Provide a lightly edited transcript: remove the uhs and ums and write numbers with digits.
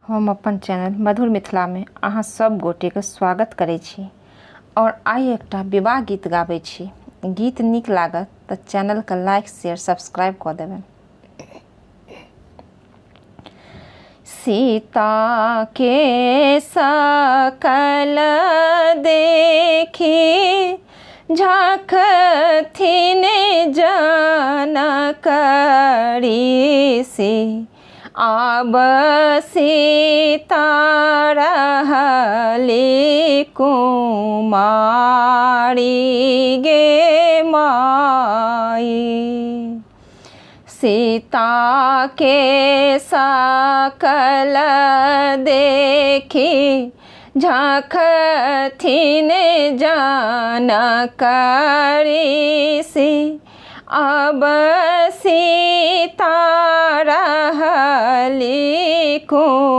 हम अपन चैनल मधुर मिथिलामे अहाँ सब गोटेके स्वागत करै छी आओर आइ एकटा विवाह गीत गाबै छी। गीत नीक लागत तऽ चैनलके लाइक शेयर सब्सक्राइब कऽ देबै। सीता के सकल देखी झाँखथिन जनक ऋषि, आब सीता रहली कुमारी गे माई। सीता के सकल देखी झाँखथिन जनक ऋषि, अब सीता रहली कुमारी।